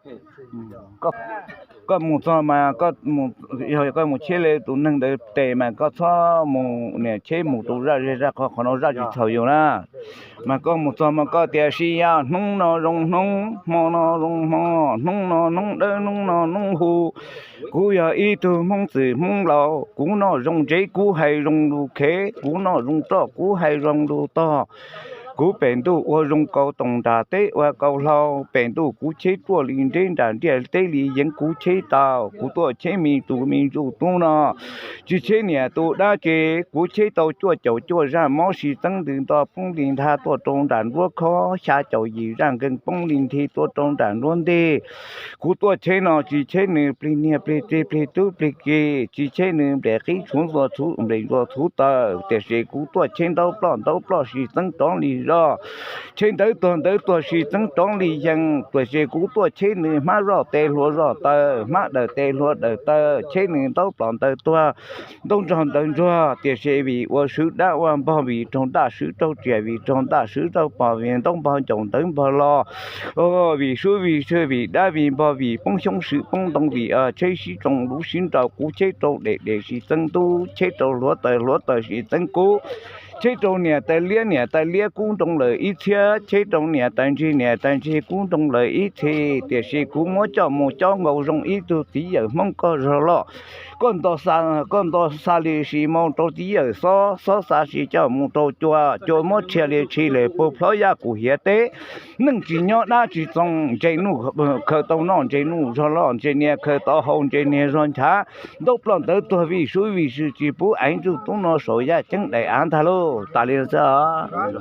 Koj mus txog mas, yog koj mus cheb li tus neeg ntawd tes mas koj txhob mus niam cheb mus rau zaj zej zaj qhov, qhov no zaj tsis txhaum yus na. Mas koj mus txog mas koj tias, sis yog hnub no zoo hnub, hmo no zoo hmo, hnub no hnub dawb, hnub no hnub hu. Kuv yog ib tug Hmoob txwm Hmoob laus, kuv noj zoo ntsev kuv hais zoo lus khev, kuv noj zoo roj kuv hais zoo lus tog. Kuv pem ntuj ua zoo kaus toom, nram teb ua kaus hlau, pem ntuj kuv cheb ruaj li nreb, nram ntiaj teb li yeev kuv cheb tau. Kuv tuaj cheb me tus me ntsuj tub no, tsis cheb niam tus dab tsi. Kuv cheb tau cuaj caum cuaj zaj mob, sib txeeb ntws nto poob li ntha tuaj rau nram nruab khob, xya caum yim zaj nkeeg poob li nthi tuaj rau nram nruab ntej. Kuv tuaj cheb no tsis cheb nws plig niag plig txiv plig tub plig ki, tsis cheb nws nplej qib txhuv ntxuav txhuv, nplej ntxuav txhuv taw, tiam sis kuv tuaj cheb ntaub ploj ntaub ploj sib txeeb rov li zog, cheb ntawv tuag ntawv tuag sib txeeb rov li yees. Tiam sis kuv tuaj cheb nws hmab zoj tes hluas zoj taw, hmab dawm tes hluas dawm taw, cheb nws ntaub ploj ntawv tuag, ntaub ntsog ntawv ntsuag, tiam sis vim ua swv dab ua npog, vim raug daj swv raug riam, vim raug daj swv raug pog, vim ntaub npog ncaus ntawv npog los, vim swb vim swm, vim dab vim npog, vim poob xyoob swm poob ntoo, vim tsheb sib tsoo lub sib nraus, kuv cheb rau dej dej sib txeeb ntub, cheb rau hluav taws hluav taws sib txeeb kub, cheb rau niam tais liab niam tais liab kub nroo lawm ib txhiab, cheb rau niam tais ntsig niam tais ntsig kub nroo lawm ib txhis. Tiam sis kuv muab coj mus cob nkaus zoo ib tug txiv yawm Hmoob koj zog loj. Koj nto xa, koj nto xa li sis mus rau txiv yawm Xob, Xob xa sis coj mus rau Cua, Cua muab rhia li tshis lawm puag plhob yaj kuv hiav teb. Neej tsis nyob dab tsis txoos, ntses nuj khaws tau noj, ntses nuj zog loj, ntses niag khaws tau haus, ntses niag zog nchav, ntaub ploj ntawv tuag, vim swb vim swm tsis pub aiv ntsuj tub no saum yaj ceeb daim av ntag lauj. Tas li no xwb os.